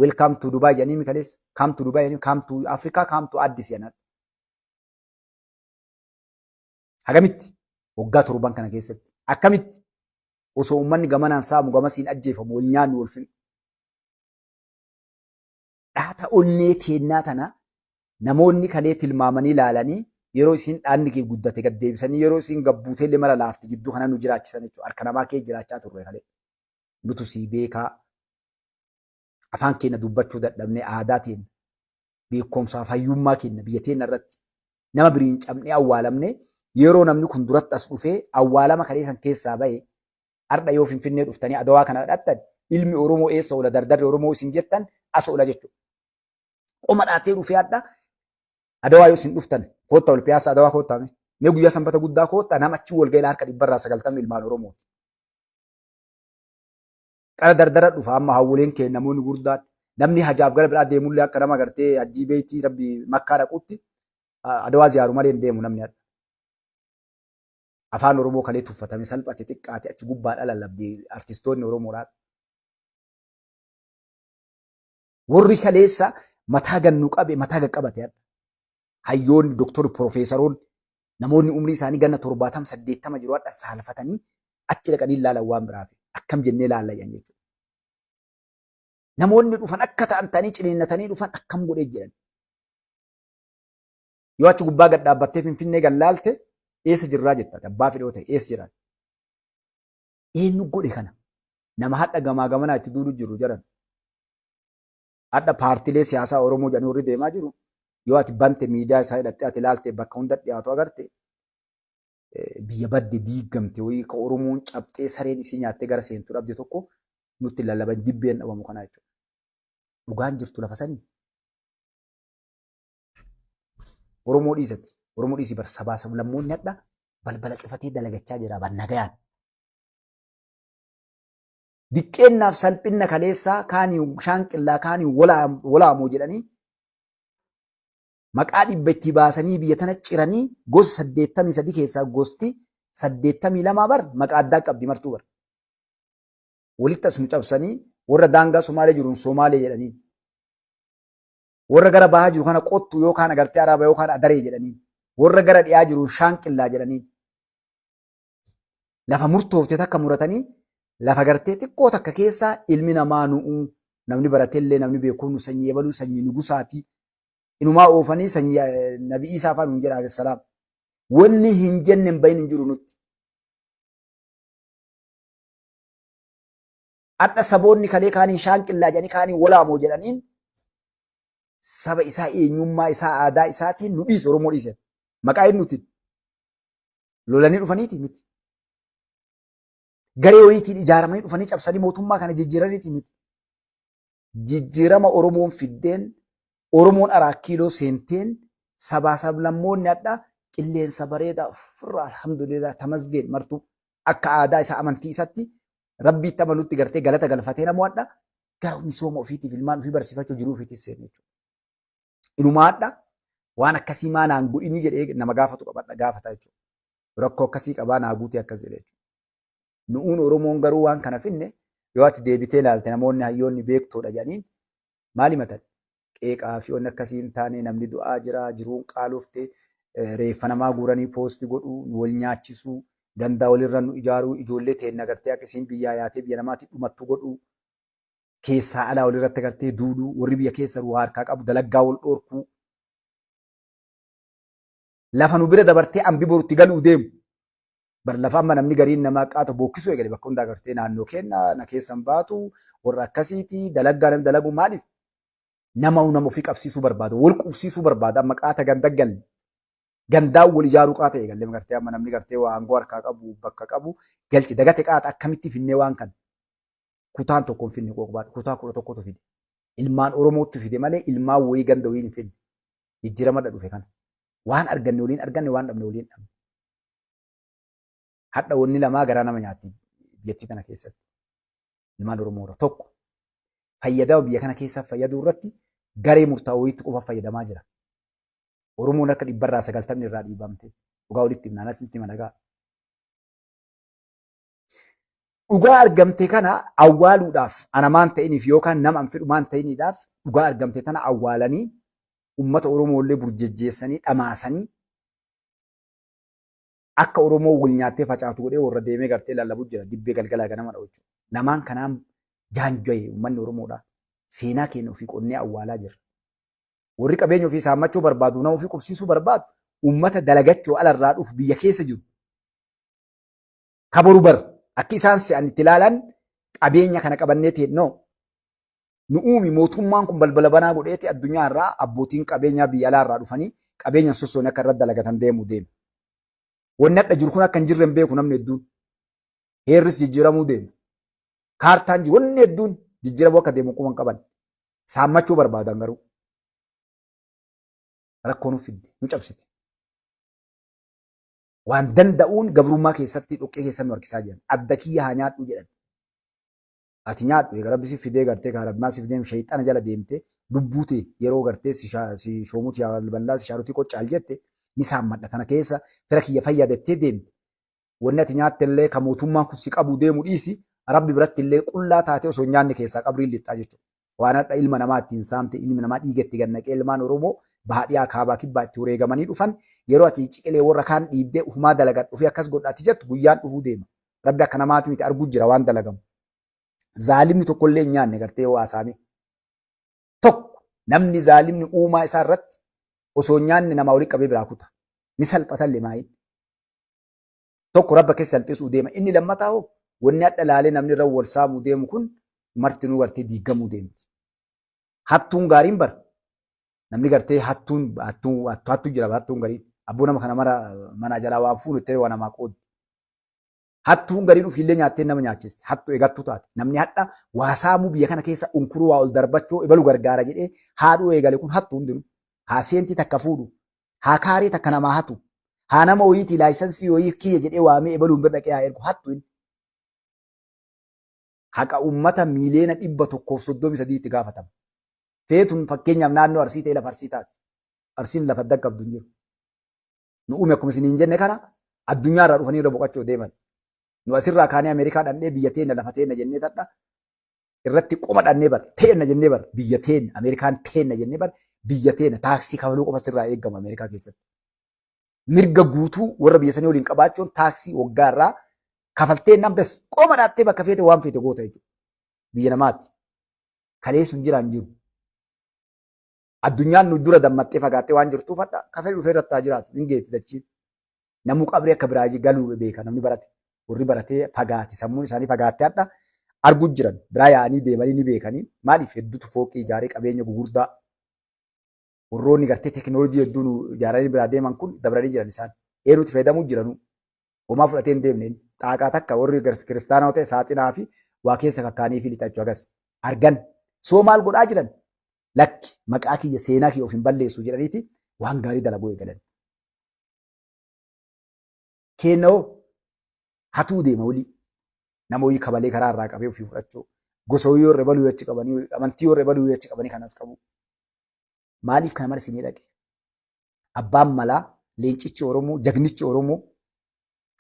Welcome to Dubai jedhanii mi kaleessa. Come to Dubai jedhanii, come to Africa, come to Addis jedhan. Hagamitti waggaa 7 kana keessatti akkamitti osoo uummanni gamanaan saamu gamasiin ajjeefamu wal nyaannu wal fixnu. Dhaata onnee teennaa tana namoonni kalee tilmaamanii ilaalanii yeroo isiin dhaanni kee guddate gad deebisanii yeroo isiin gabbuutee illee mara laafti gidduu kana nu jiraachisan jechuudha. Harka namaa kee jiraachaa turre kalee. Nutu sii beekaa afaan keenya dubbachuu dadhabnee aadaa teenya beekumsaaf hayyummaa keenya biyya teenya irratti nama biriin cabnee awwaalamne yeroo namni kun duratti as dhufee awwaalama kalee san keessaa bahe har'a yoo Finfinnee dhuftanii Adawaa kana dhaqxan ilmi Oromoo eessa oola dardarri Oromoo isin jettan as oola jechuudha. Qoma dhaatee dhufee hadha Adawaa yoo isin dhuftan koottaa ol piyaasa Adawaa koottaa mee guyyaa sanbata guddaa koottaa nama achi wal ga'ee harka 90% ilmaan Oromooti. Qara dardara dhufa amma hawwileen kee namoonni gurguddaan namni hajaaf gara biraa deemullee akka nama gartee hajjii beeytii rabbi makkaa dhaqutti Adawaa ziyaaru malee hin deemu namni hadha. Afaan Oromoo kalee tuffatame salphate xiqqaate achi gubbaadha lallabdi artistoonni Oromoodhaa. Warri kaleessa mataa gannu qabe mataa qaqqabate hadha. Hayyoonni doktorri piroofeesaroonni namoonni umrii isaanii ganna 70 80 jiru hadha saalfatanii achi dhaqanii ilaalan waan biraaf akkam jennee ilaalla jedhan jechuudha. Namoonni dhufan akka ta'an ta'anii ciniinnatanii dhufan akkam godhee jedhan. Yoo achi gubbaa gad dhaabbattee Finfinnee gad laalte eessa jirraa jetta abbaa fedhoo ta'e eessa jiran. Eenyu godhe kana? Nama hadha gamaa gamanaa itti duulu jiru jedhan. Hadha paartilee siyaasaa Oromoo jedhanii warri deemaa jiru yoo ati bante miidiyaa isaa hidhattee ati ilaalte bakka hunda dhiyaatu agarte biyya badde diigamte wayii ka Oromoon cabxee sareen isii nyaattee gara seentu dhabde tokko nutti lallaban dibbeen dhabamu kanaa jechuudha. Dhugaan jirtu lafa sanii. Oromoo dhiisatti. Oromoo dhiisi bar sabaa sablammoonni hadha balbala cufatee dalagachaa jira bar nagayaan. Diqqeennaaf salphinna kaleessaa kaanii shaanqillaa kaanii walaamoo jedhanii maqaa dhibba itti baasanii biyya tana ciranii gosa 83 keessaa gosti 82 bar maqaa addaa qabdi martuu bar. Walitti as nu cabsanii warra daangaa Somaalee jiruun Somaalee jedhanii. Warra gara bahaa jiru kana qottu yookaan agartee Araba yookaan Adaree jedhanii. Warra gara dhiyaa jiruun Shaanqillaa jedhanii. Lafa murtoofte takka muratanii lafa gartee xiqqoo takka keessaa ilmi namaa nu'uu namni baratellee namni beekuun nu sanyii ebaluu sanyii nugusaati. Inumaa oofanii sanyii Nabi Iisaa fa'aa nuun jedha alayhi salaam. Wanni hin jenne hin bahin hin jiru nutti. Hadha saboonni kalee kaaniin shaanqillaa jedhanii kaaniin walaamoo jedhaniin saba isaa eenyummaa isaa aadaa isaatiin nu dhiise Oromoo dhiise. Maqaa eenyuutiin? Lolanii dhufaniiti miti. Garee wayiitiin ijaaramanii dhufanii cabsanii mootummaa kana jijjiiraniiti miti. Jijjiirama Oromoon fiddeen Oromoon araa kiiloo seenteen sabaa sablammoonni hadha qilleensa bareedaa ofirraa alhamdulillah tamasgeen martuu akka aadaa isaa amantii isaatti rabbiitti amanutti gartee galata galfatee namoo hadha gara misooma ofiitiif ilmaan ofii barsiifachuu jiruu ofiitis seenu jechuudha. Inumaa hadha waan akkasii maa naan godhinii jedhee nama gaafatu qabadha gaafata jechuudha. Rakkoo akkasii qabaa naa guutee akkas jedhee jechuudha. Nu'uun Oromoon garuu waan kana finne yoo ati deebitee ilaalte namoonni hayyoonni beektoodha jedhaniin maal himatan? Qeeqaa fi wanni akkasii hin taane namni du'aa jira, jiruun qaalofte, reeffa namaa guuranii poosti godhuu, nu wal nyaachisuu, gandaa walirra nu ijaaruu, ijoollee teenna gartee akka isiin biyyaa yaatee biyya namaatti dhumattu godhuu, keessaa alaa walirratti gartee duuluu, warri biyya keessa waa harkaa qabu dalaggaa wal dhorkuu. Lafa nu bira dabartee ambi borutti galuu deemu. Bar lafa amma namni gariin nama qaata bookkisuu eegale bakka hundaa gartee naannoo keenna na keessan baatu warra akkasiiti dalaggaa namni dalagu maaliif nama nama ofii qabsiisuu barbaada wal qubsiisuu barbaada amma qaata ganda galle gandaan wal ijaaruu qaata eegalle gartee amma namni gartee waa aangoo harkaa qabu bakka qabu galchi dagate qaata akkamitti finnee waan kana kutaan tokko hin finne qoqbaadha kutaa 11tu fide ilmaan Oromootti fide malee ilmaan wayii ganda wayii hin finne jijjiiramadha dhufe kana waan arganne waliin arganne waan dhabne waliin dhabne. Hadha wanni lamaa garaa nama nyaatti biyyattii tana keessatti. Ilmaan Oromoo irra tokko fayyadama biyya kana keessa fayyaduu irratti garee murtaa'oo wayiitti qofa fayyadamaa jira. Oromoon akka 90% irraa dhiibamte dhugaa walitti himnaan asitti hima nagaa. Dhugaa argamte kana awwaaluudhaaf ana maan ta'iniif yookaan nama an fedhu maan ta'iniidhaaf dhugaa argamte tana awwaalanii uummata Oromoo illee burjejjeessanii dhamaasanii akka Oromoo wal nyaattee facaatu godhee warra deemee gartee lallabu jira dibbee galgalaa ganama dha'u jechuudha. Lamaan kanaan jaanjo'e uummanni Oromoodha. Seenaa keenya ofii qonnee awwaalaa jirra. Warri qabeenya ofii saammachuu barbaadu, nama ofii qubsiisuu barbaadu, uummata dalagachuu alarraa dhufu biyya keessa jiru. Kaboru bar akka isaan se'an itti ilaalan qabeenya kana qabannee teennoo. Nu uumi mootummaan kun balbala banaa godheeti addunyaa irraa abbootiin qabeenyaa biyya alaa irraa dhufanii qabeenya sossoon akka irratti dalagatan deemuu deema. Wanni hadha jiru kun akka hin jirre hin beeku namni hedduun. Heerris jijjiiramuu deema. Kaartaan jiru wanni hedduun jijjiiramuu akka deemu quban qaban. Saammachuu barbaadan garuu. Rakkoo nu fidde, nu cabsite. Waan danda'uun gabrummaa keessatti dhoqqee keessa nu harkisaa jiran. Adda kiyya haa nyaadhu jedhan. Ati nyaadhu egaa rabbi si fidee gartee kaa rabbi maa si fidee shayxana jala deemte lubbuu tee yeroo gartee si shoomuti yaa ballaa si shaaruti qoccaal jette ni saammadha tana keessa fira kiyya fayyadattee deemte. Wanni ati nyaatte illee ka mootummaan kun si qabu deemu dhiisi rabbi biratti illee qullaa taatee osoo hin nyaanne keessaa qabriin lixxaa jechuudha. Waan hadha ilma namaa ittiin saamte ilmi namaa dhiiga itti gannaqee ilmaan Oromoo baha dhiyaa kaabaa kibbaa itti wareegamanii dhufan yeroo ati ciqilee warra kaan dhiibdee ufumaa dalagadhu ofii akkas godha ati jettu guyyaan dhufuu deema. Rabbi akka namaati miti arguu jira waan dalagamu. Zaalimni tokkollee hin nyaanne gartee waa saamee. Tokko namni zaalimni uumaa isaa irratti osoo hin nyaanne namaa walitti qabee biraa kuta. Ni salphatallee maayin. Tokko rabba keessa salphisuu deema. Inni lammataa hoo wanni hadha laalee namni irra wal saamuu deemu kun martinuu gartee diigamuu deemti. Hattuun gaariin bara. Namni gartee hattuun hattuun hattuu jira hattuun gariin. Abboo nama kana mara manaa jalaa waan fuunu itti waa namaa qoodi. Hattuun gariin ofiillee nyaattee nama nyaachisti. Hattuu eegattuu taate. Namni hadha waa saamuu biyya kana keessa unkuruu waa ol darbachuu ebalu gargaara jedhee haadhuu eegale kun hattuu hundinuu. Haa seentii takka fuudhu. Haa kaaree takka namaa hatu. Haa nama wayiitii laayisansii wayii kiyya jedhee waamee ebaluun bira dhaqee haa ergu hattu inni. Haqa uummata miiliyoona 133 itti gaafatama. Feetun fakkeenyaaf naannoo Arsii ta'e lafa Arsii taati. Arsiin lafa adda qabdu hin jiru. Nu uume akkuma isiniin jenne kana addunyaa irraa dhufanii irra boqachuu deeman. Nu asirraa kaanee Ameerikaa dhandhee biyya teenna lafa teenna jennee tadha. Irratti qoma dhannee bar teenna jennee bar biyya teenna Ameerikaan teenna jennee bar biyya teenna taaksii kafaluu qofa sirraa eegama Ameerikaa keessatti. Mirga guutuu warra biyya sanii waliin qabaachuun taaksii waggaa irraa kafaltee nan bes qoma dhaattee bakka feete waan feete goota jechuudha. Biyya namaati. Kalee sun jiraan jiru. Addunyaan nu dura dammaxxee fagaattee waan jirtuuf hadha kafee dhufee irratti haa jiraatu hin geetti dachiin. Namuu qabrii akka biraa galuu beeka namni barate. Warri baratee fagaate sammuun isaanii fagaatte hadha arguu jiran biraa yaa'anii deemanii ni beekanii maaliif hedduutu fooqii ijaaree qabeenya gugurdaa warroonni gartee teekinooloojii hedduu nu ijaaranii biraa deeman kun dabranii jiran isaan eenyutti fayyadamuu jiranuu homaa fudhatee hin deemne xaaqaa takka warri kiristaanaa ta'e saaxinaa fi waa keessa kakkaanii fi lixachuu agas argan soo maal godhaa jiran lakki maqaa kiyya seenaa kiyya of hin balleessu jedhaniiti waan gaarii dalaguu eegalan. Keennoo hatuu deema olii nama wayii kabalee karaa irraa qabee ofii fudhachuu gosa wayii warra baluu achi qabanii amantii warra baluu achi qabanii kanas qabu. Maaliif kana mara isinii dhaqe? Abbaan malaa leencichi Oromoo jagnichi Oromoo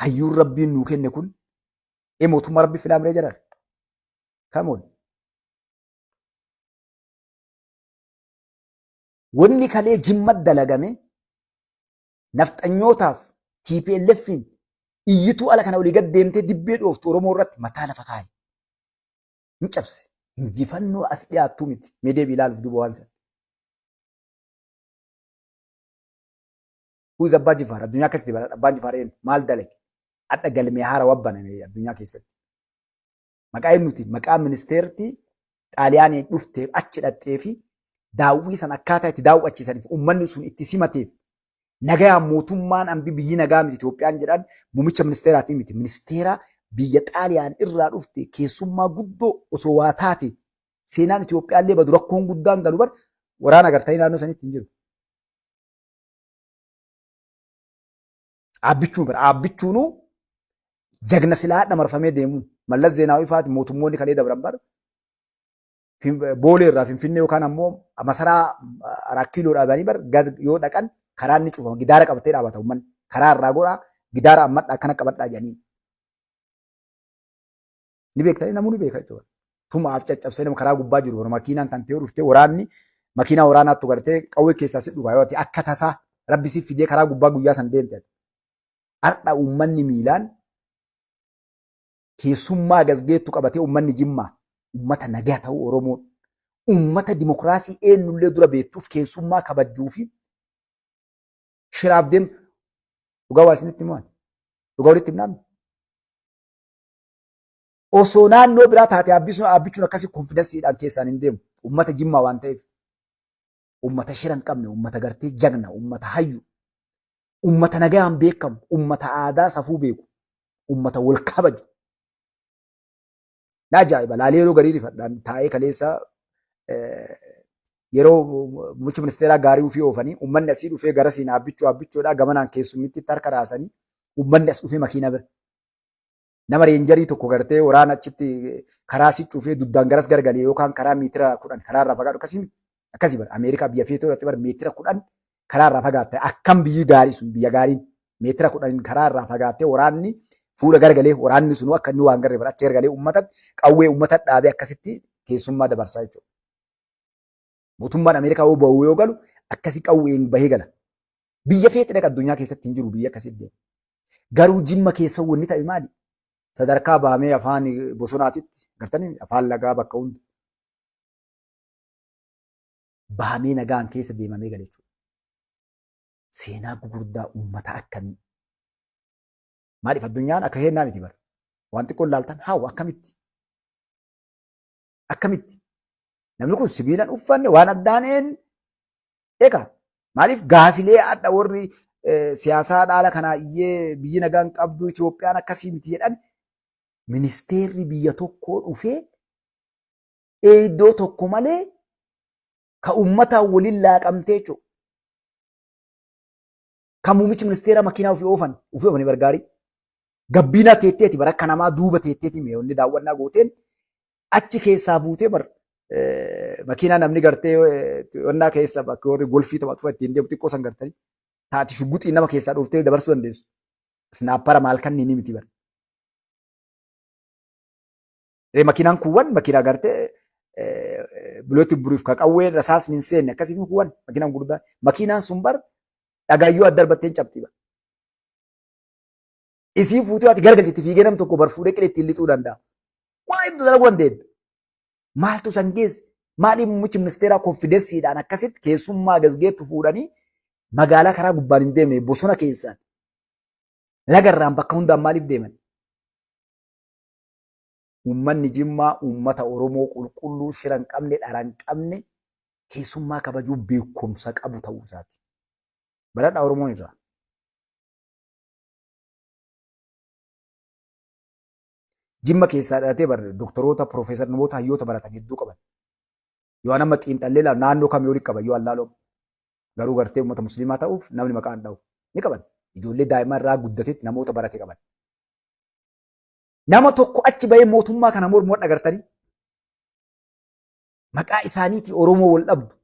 hayyuun rabbiin nuu kenne kun ee mootummaa rabbi filaa miree jedhan. Come on. Wanni kalee jimma dalagame nafxanyootaaf TPLF'n iyyituu ala kana olii gad deemtee dibbee dhooftu Oromoo irratti mataa lafa kaaye. Hin cabse. Injifannoo as dhiyaattuu miti. Mee deebii ilaaluuf duuba waan sana. Who is Abbaa Jifaar? Addunyaa akkasitti baradha. Abbaan Jifaar eenyu? Maal dalage? Hadha galmee haara baname addunyaa keessatti. Maqaa eenyuti? Maqaa ministeerti Xaaliyaanii dhuftee achi dhaqxee fi daawwii san akkaataa itti daawwachiisaniif uummanni sun itti simateef nagayaan mootummaan ambi biyyi nagaa miti Itoophiyaan jedhan muummicha ministeeraatii miti. Ministeera biyya Xaaliyaan irraa dhufte keessummaa guddoo osoo waa taate seenaan Itoophiyaallee badu rakkoon guddaan galu bar waraana agartanii naannoo sanitti hin jiru. Aabbichuu bara aabbichuunuu jagna silaa hadha marfamee deemu Mallas Zeenaawii faati mootummoonni kalee dabran bara Boolee irraa Finfinnee yookaan ammoo masaraa Araa Kiiloo dhaabanii bar gad yoo dhaqan karaan ni cufama gidaara qabatee dhaabata uummanni karaa irraa godhaa gidaara ammadhaa akkana qabadhaa jedhanii. Ni beektanii namuu ni beeka jechuudha. Tumaaf caccabsee nama karaa gubbaa jiru makiinaan tan ta'ee dhuftee waraanni makiinaa waraanaattu gartee qawwee keessaa si dhugaa yoo ta'e akka tasaa rabbi si fidee karaa gubbaa guyyaa san deemte. Har'a uummanni miilaan keessummaa gasgeettu qabatee uummanni Jimmaa uummata nagaa ta'uu Oromoon uummata dimokiraasii eenyullee dura beektuuf keessummaa kabajjuu fi shiraaf deemu dhugaa waa isinitti himuun dhugaa walitti himnaan osoo naannoo biraa taate Abbichuun akkasii konfidensiidhaan keessaan hin deemu uummata Jimmaa waan ta'eef uummata shira hin qabne uummata gartee jagna uummata hayyu uummata nagaan beekamu uummata aadaa safuu beeku uummata wal kabaju. Na ajaa'iba laalee yeroo garii rifadhaan taa'ee kaleessa yeroo muummichi ministeeraa gaarii ofii oofanii uummanni asii dhufee gara siin Abbichuu Abbichuudhaa gamanaan keessummitti harka raasanii uummanni as dhufee makiina bira. Nama reenjarii tokko gartee waraana achitti karaa si cufee duddaan garas garagalee yookaan karaa meetira 10 karaa irraa fagaatu akkasii akkasii bara Ameerikaa biyya feetoo irratti bara meetira 10 karaa irraa fagaatte akkam biyyi gaarii sun biyya gaariin meetira 10 karaa irraa fagaattee waraanni fuula garagalee waraanni sunuu akka inni waan garree bara achi garagalee uummatatti qawwee uummata dhaabee akkasitti keessummaa dabarsaa jechuudha. Mootummaan Ameerikaa yoo bahu yoo galu akkasii qawween bahee gala. Biyya feete dhaqa addunyaa keessatti hin jiru biyya akkasii deema. Garuu Jimma keessa wanni ta'e maali? Sadarkaa bahamee afaan bosonaatitti gartanii afaan lagaa bakka hunda. Bahamee nagaan keessa deemamee gala jechuudha. Seenaa gugurdaa uummata akkamii? Maaliif addunyaan akka heennaa miti bara. Waan xiqqoo ilaaltan haawu akkamitti? Akkamitti? Namni kun sibiilan uffanne waan addaaneen egaa maaliif gaafilee adda warri siyaasaa dhaala kanaa iyyee biyyi nagaan qabdu Itoophiyaan akkasii miti jedhan ministeerri biyya tokkoo dhufee eeydoo tokko malee ka uummataan waliin laaqamtee jechuudha. Kan muummichi ministeera makiinaa ofii oofan ofii oofanii bargaarii. Gabbiinaa teetteeti bara akka namaa duuba teetteeti mi'oonni daawwannaa gooteen achi keessaa buutee bar makiinaa namni gartee onnaa keessa bakka warri golfii taphatu ittiin deemu xiqqoo san gartanii taati shugguxii nama keessaa dhooftee dabarsuu dandeessu. Isnaappara maal kan ni miti bar. Makiinaan kuuwwan makiinaa gartee bulootti buriif ka qawwee rasaasni hin seenne akkasitti kuuwwan makiinaan gurguddaan makiinaan sun bar dhagaayyuu adda darbattee hin cabxii bar. Isii fuutee ati gargalchiti fiigee nam tokko bar fuudhee qilee ittiin lixuu danda'a. Waa hedduu dalaguu dandeenya. Maaltu san geesse? Maaliif muummichi ministeeraa konfidensiidhaan akkasitti keessummaa gasgeettu fuudhanii magaalaa karaa gubbaan hin deemne bosona keessaan lagarraan bakka hundaan maaliif deeman? Uummanni Jimmaa uummata Oromoo qulqulluu shira hin qabne dhara hin qabne keessummaa kabajuu beekumsa qabu ta'uu isaati. Baradhaa Oromoon irraa. Jimma keessaa dhalatee bar doktoroota, piroofeesar namoota hayyoota baratan hedduu qaban. Yoo an amma xiinxallee ilaalu naannoo kamii olii qaban yoo allaaloo garuu gartee uummata musliimaa ta'uuf namni maqaan dha'u ni qaban. Ijoollee daa'imman irraa guddatetti namoota barate qaban. Nama tokko achi bahee mootummaa kana mormu wadha gartanii. Maqaa isaaniitii Oromoo wal dhabdu.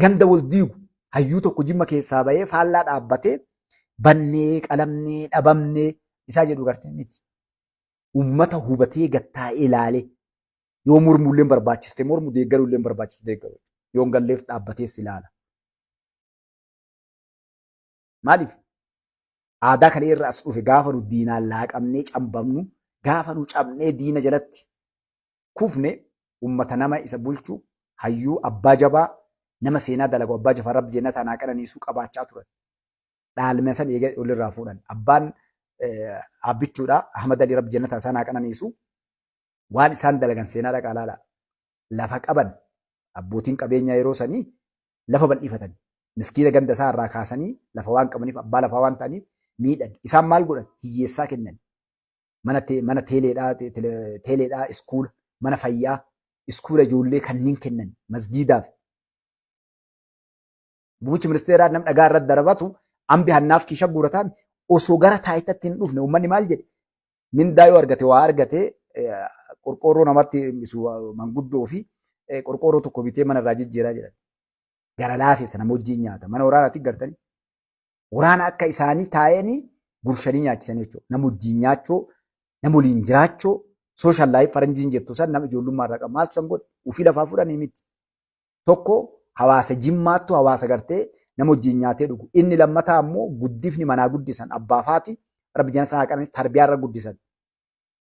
Ganda wal diigu. Hayyuu tokko Jimma keessaa bahee faallaa dhaabbatee bannee qalamnee dhabamnee isaa jedhu gartee miti. Uummata hubatee gattaa'ee ilaalee yoo mormullee barbaachiste mormu deeggarullee barbaachisu deeggaru. Yoo hin galleef dhaabbatees ilaala. Maaliif? Aadaa kana irra as dhufe gaafa nu diinaan laaqamnee cambamnu, gaafa nu cabnee diina jalatti kufne ummata nama isa bulchu hayyuu abbaa jabaa nama seenaa dalagu abbaa jafar rabbi jennata naa qananiisuu qabaachaa turan. Dhaalmina san eega walirraa fuudhan. Abbaan Abbichuudha Ahmad Ali rabbi jennata isaa naa qananiisu waan isaan dalagan seenaa dhaqaa laala. Lafa qaban abbootiin qabeenyaa yeroo sanii lafa bal'ifatan. Miskiina ganda isaa irraa kaasanii lafa waan qabaniif abbaa lafaa waan ta'aniif miidhan. Isaan maal godhan? Hiyyeessaa kennan. Mana mana teeleedhaa teeleedhaa iskuula, mana fayyaa, iskuula ijoollee kanneen kennan masgiidaaf. Muummichi ministeeraa nam dhagaa irratti darbatu ambi hannaaf kiisha guurataan osoo gara taayitatti hin dhufne uummanni maal jedhe? Mindaa yoo argate waa argate qorqoorroo namatti manguddoo fi qorqoorroo tokko bitee mana irraa jijjiiraa jedhan. Gara laafessa nama wajjin nyaata. Mana waraanaatti gartanii. Waraana akka isaanii taa'anii gurshanii nyaachisan jechuudha. Nama wajjin nyaachuu, nama waliin jiraachuu, Social life faranjiin jettu san nama ijoollummaa irraa qaba. Maaltu san godhe? Ufii lafaa fudhanii miti. Tokko hawaasa Jimmaattu hawaasa gartee nama wajjin nyaatee dhugu. Inni lammataa ammoo guddifni manaa guddisan abbaa faati rabbi jana isaa qananis tarbiyaa irra guddisan.